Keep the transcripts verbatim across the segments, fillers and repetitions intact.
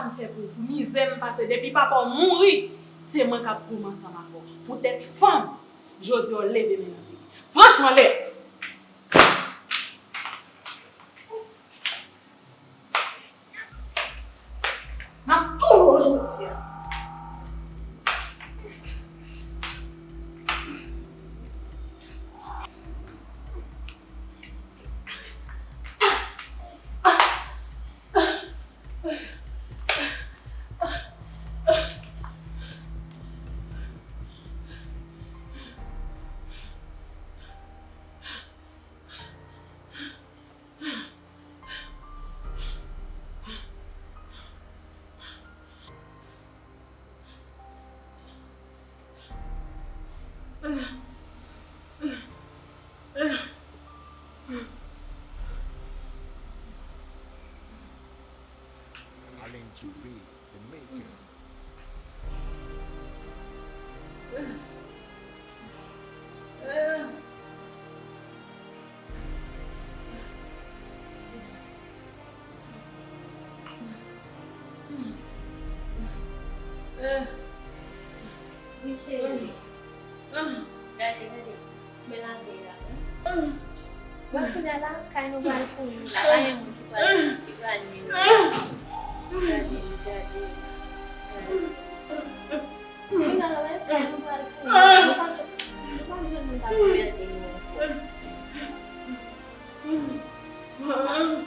m fè pou ou, pou mizè m pase. Depi papa w mouri, se mwen k ap goumen ansanm ak ou. Poutèt fanm, jodi a w leve men nan peyi. Franchman, lè N ap touye w jodi a. Alan G B, the maker. Wi, cheri. Gade, gade. Men lave a, wi. Bon, kounye a la, kay nou pral kouri la. Pa gen moun ki pral, ki pral nwi nou. Gade, gade, gade. Kounye a la, kay nou pral kouri la. Nou pa, nou pa bezwen moun k ap anmède nou ankò.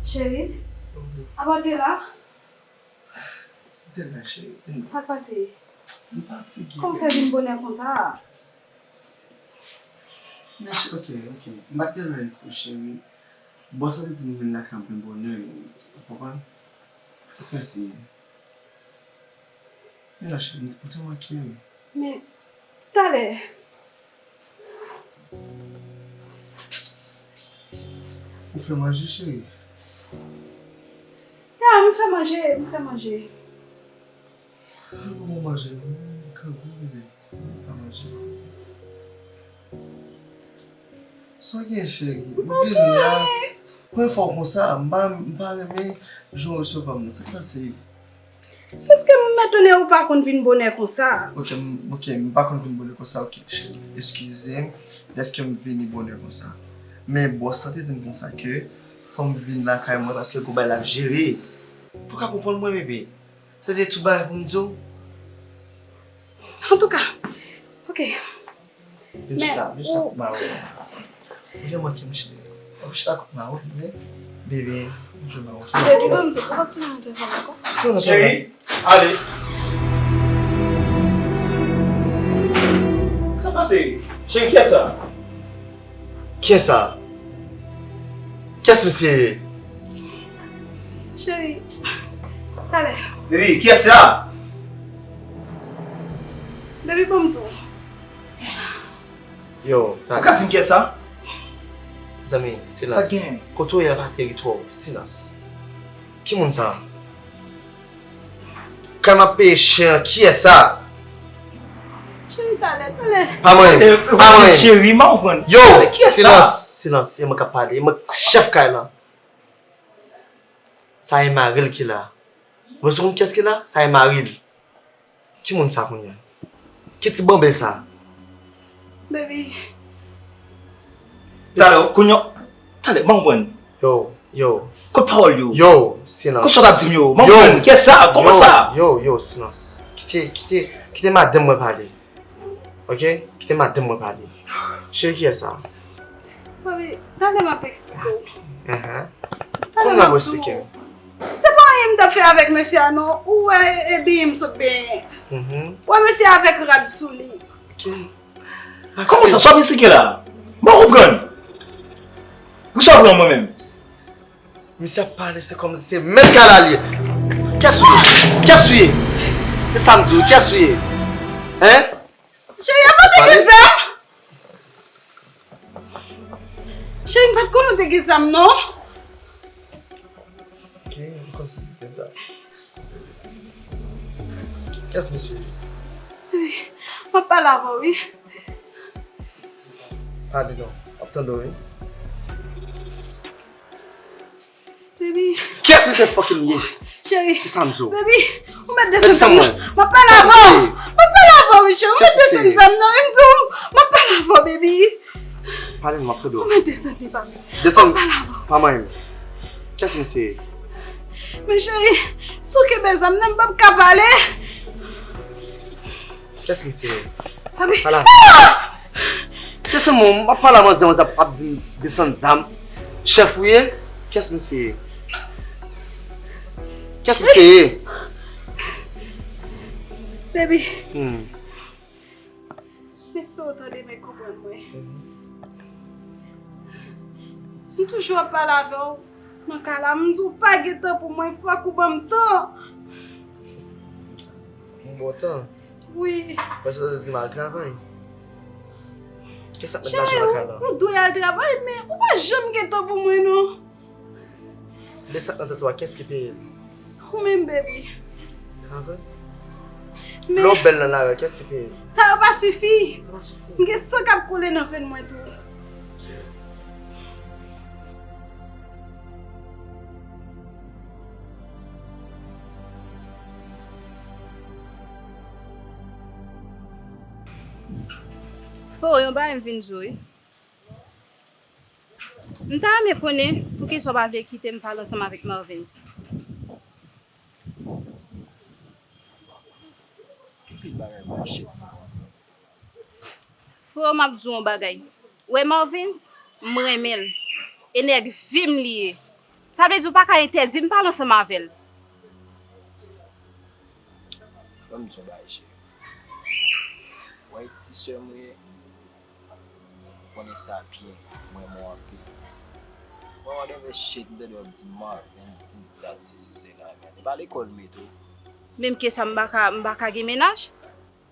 Cheri, apa w te la? Kite la, cheri. Sa k pase? M fatige. Kòman w fè vin bonè konsa? Men, ok, ok. M pa t bezwen kou, cheri. Bòs la te di m vin lakay mwen bonè, ou konprann? Sa k pase? Men la, cheri, ou te manke m. Men, talè. Ou fè manje, cheri? Ya, m fè manje, m fè manje. Bon, manje, non, grangou, bebe. Pa manje. Sa w gen, cheri? Ou vini la. Premye fwa w konsa, m pa, m pa renmen jan w resevwa m nan. Sa k pase? Paske m etone ou pa konn vin bonè konsa. Ok, m, ok, m pa konn vin bonè konsa, ok, cheri. Eskize m dèske m vini bonè konsa. Men bòs la te di m konsa ke fò m vin lakay mwen paske gon bagay l ap jere. Fò w ka konprann mwen, bebe. Sa se tout bagay pou m di w. Antouka, ok. Vin chita, vin chita kout mawo. Ou te manke m, cheri. Ou chita kout mawo, men, bebe, m jwe mawo. Bebe, ban m di, ou pa tounen antre fò ankò. Cheri, ale. Sa pase? Cheri, kiyès sa? Kiyès sa? Kiyès misye ye? Cheri, talè. Baby, kiyès sa? Baby, ban m di w. Yo, talè. Ou ka di m kiyès sa? Zanmi, silans. Sa gen? Kote w ye a pa teritwa w. Silans. Ki moun sa? Kè m ap peye chè an, kiyès sa? Cheri, talè, talè. Pa mwen, pa mwen. Cheri, m pa konprann. Yo, silans, silans, se mwen k ap pale, e mwen k chèf kay lan. Sa e mari l ki la. Mwen sou konn kiyès ki la? Sa e mari l. Ki moun sa kounye a? Ki ti banben sa? Baby. Talè, kounye a, talè, ban m konprann. Yo, yo. Kot pawòl yo? Yo, silans. Kot sa w t ap di m yo? Ban m konprann. Kiyès sa? Kòman sa? Yo, yo, silans. Kite, kite, kite madanm mwen pale. Ok? Kite madanm mwen pale. Cheri, kiyès sa? Baby, talè m ap eksplike w. Ahan. Talè m ap eksplike w. Se pa anyen m t Fè avèk mesye a non, ou wè e biye m sot benyen. Ou wè mesye a avèk rad sou li. Kòman sa, sa misye gen la? M pa konprann. Ou sa pran mwen menm? Misye ap pale, se kòmsi se mèt kay la li ye. Kiyès ou ye? Kiyès ou ye? Se sa m di w, kiyès ou ye? Hein? Cheri, a pa te gen zam? Cheri, m pa t konnen w te gen zam, non. Ok, m konsi te gen zam. Kiyès misye? Wi, m ap pale avè w, wi. Pale non, m ap tande w, wi. Baby. Kiyès misye fucking ye? Cheri. Ki sa m di w? Baby, ou mèt desann zam nan. M ap pale avè w. M ap pale avè w, wi, cheri. Ou mèt desann zam nan. Wi, m di w, m ap pale avè w, baby. Pale non, m ap tande w. Ou mèt desann li, papi. Desann. M ap pale avè w. Pa manyen m. Kiyès misye ye? Men cheri, si w kenbe zam nan, m p ap ka pale. Kiyès misye ye? Papi. Pale avè m. Desann mwen, m ap pale a manzè, manzè ap, ap di m desann zam. Chèf ou ye? Kiyès misye ye? Kiyès misye ye? Baby. Hmm. M espere w tande m e konprann mwen. M toujou ap pale avè w nan kay la, m di w pa gen tan pou mwen, fòk ou ban m tan. M ba w tan? Wi. Paske sa di m al travay. Kisa k mèt lajan nan kay la? Ou dwe al travay, men ou pa janm gen tan pou mwen, non. Men sa k nan tèt ou a, kiyès ki peye l? Ou menm, baby. Travay? Men lè w bèl nan lari a, kiyès ki peye l? Sa yo pa sifi. Sa pa sifi. M gen san k ap koule nan venn mwen tou. Fo, yon bagay m vin di w, wi. M ta renmen konnen poukisa w pa vle kite m pale ansanm avèk Marvens. Ki pil bagay mwen chèt sa. Freo, m ap di w yon bagay. Ou wè Marvens, m renmen l. E nèg vi m li ye. Sa vle di w pa ka entèdi m pale ansanm avè l. Ban m di w yon bagay, cheri. Ou wè ti sè mwen ye, ou konnen sa byen, mwen renmen w anpil. Mwen whatever shit, m tande w ap di Marvens, this, that, sesi, sela, men e pa lekòl m ye tou. Menm ke sa, m pa ka, m pa ka gen mennaj?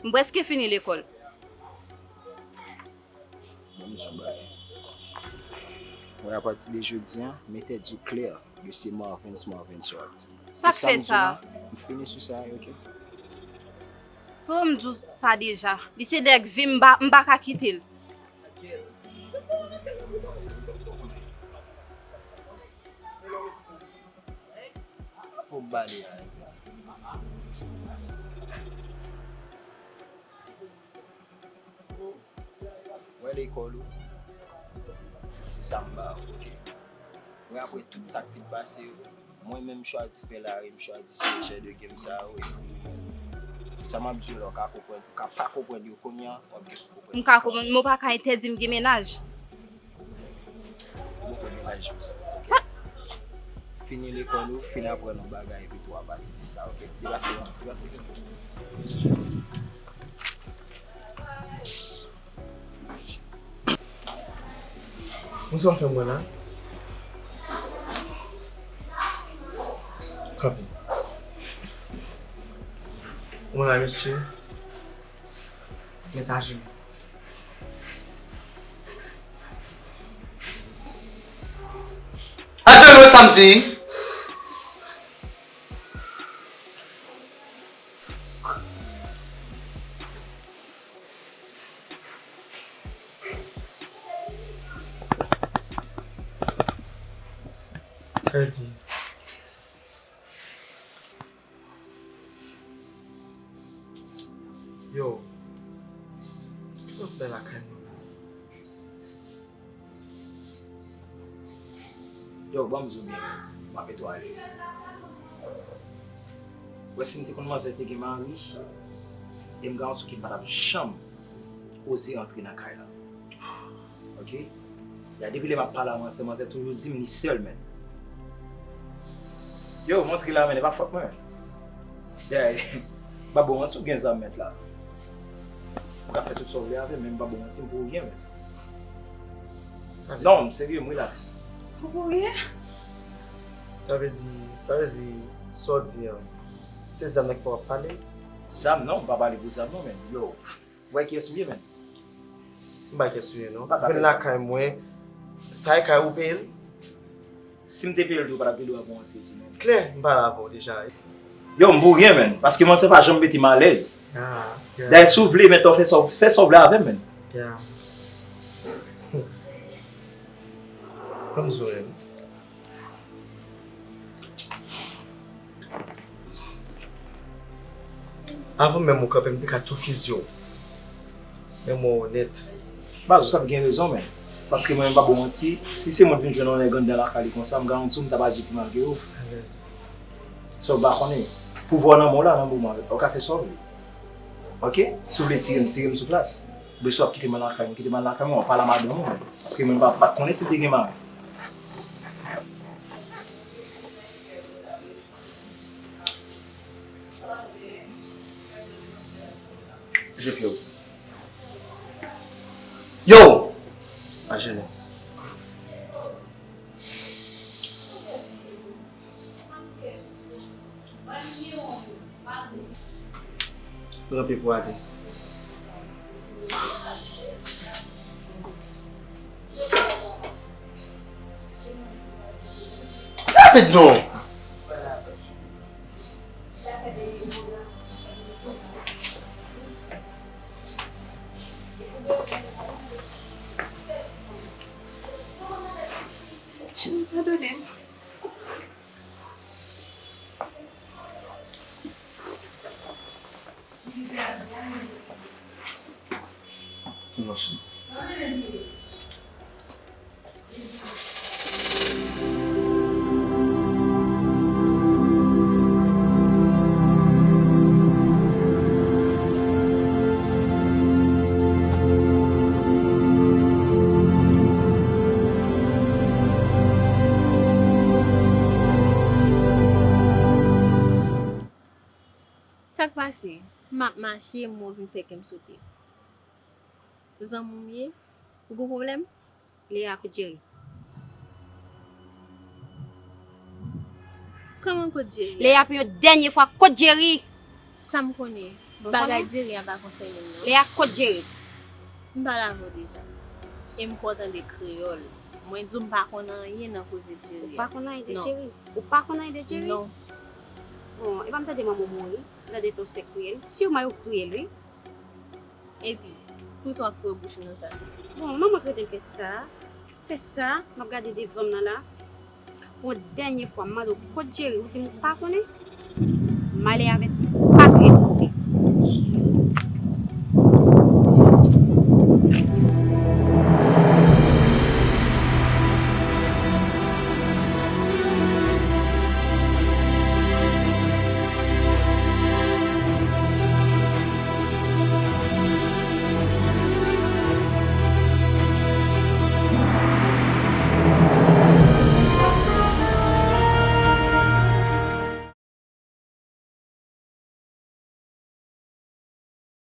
M prèske fini lekòl. Ban m di w yon bagay. Mwen, apati de jodi a, m entèdi w klè de se Marvens, Marvens yo ap di. Sa k fè sa? M fini sou sa, ok? Pou m di w sa deja. Li se nèg vi m, m pa, m pa ka kite l. Fò bale a. Wè lekòl ou, se sa m ba ou, ok? Wè apre tout sa k fin pase yo, mwen menm m chwazi fè lari, m chwazi jere jan de game sa yo, e sa m ap di w la, w ka konprann, ou ka pa konprann yo kounye a, w ap gen pou konprann. M ka konprann, men w pa ka entèdi m gen mennaj. Ou poko gen laj pou sa. Sa? Fini lekòl ou, fin aprann yon bagay, epi tou w a pale de sa, ok? Deplase, deplase. Mwen sa w ap fè mwen la? Kanpe. Mwen la, mesye. Mèt aji m. Aji nou samdi. Sa l di? Yo, kisa w fè lakay mwen la? Yo, ban m di w byen, m ap mete w alèz. Ou wè si m te konn manzè te gen mari, e m garanti w ke m pa t ap janm oze antre nan kay la. Ok? Ya, depi lè m ap pale a manzè, manzè toujou di m li sèl, men. Yo, montre la, men, e pa fòt mwen. Dayè, m pa ba w manti, ou gen zam, mèt la. Ou ka fè tout sa w vle avè m, men m pa ba w manti, m pou ou gen, men. Non, m serye, m relax. Ou pou ou gen? Sa vle di, sa vle di, sa w di an, se zam nan k fè w ap pale? Zam non, m pa pale pou zam non, men. Yo, w wè kiyès m ye, men? M pa kiyès ou ye, non. Ou vin lakay mwen, sa e kay ou peye l? Si m te peye l tou, ou pa t ap gen dwa pou antre tou, non. Klè, m pale avè w deja. Yo, m pou gen, men. Paske mwen, se pa janm mete m alèz. Ah, yeah. Dayè, si w vle, men, fè sa, fè sa w vle avè m, men. Yeah. Ban m di w, men. Avan menm ou kanpe, m te ka tou fizye w. Men mwen onèt. Baz, ou t ap gen rezon, men. Paske mwen menm, pa ba w manti, si se mwen t vin jwenn yon nèg anndan lakay li konsa, m garanti w, m t ap aji pi mal ke ou. Alèz. Sa w pa konnen. Pouvwa w nan men w la, nan moman, ou ka fè sa w vle. Oke? Si w vle tire m, tire m sou plas. Oubyen si w ap kite m al lakay mwen, kite m al lakay mwen, w ap pale a madanm ou, men. Paske mwen pa, pa t konnen si l te gen mari. Je pye w. Yo! Mache non. Pran pye pou ale. Rapid non! Padone m. Sa k pase? M ap mache, m wè w vin fè kè m sote. Zanmi w m ye? Ou gon pwoblèm? Leya, kot Jerry? Kòman kot Jerry? Leya, pou yon dènye fwa, kot Jerry? Sa m konnen? Bagay Jerry a pa konsène m, non. Leya, kot Jerry? M pale avè w deja. E m kwè w tande kreyòl. Mwen di w m pa konn anyen nan koze Jerry a. Ou pa konn anyen de Jerry? Ou pa konn anyen de Jerry? Non. Bon, e pa m tande manman w mouri? M tande ton sè k touye l? Siman yo k touye l, wi. Epi, poukisa w ap foure bouch ou nan sa? Bon, manman k rete l fè sa, fè sa, m ap gade devan m nan la. Pou yon dènye fwa, m mande w kot Jerry, ou di m ou pa konnen? M ale avèti.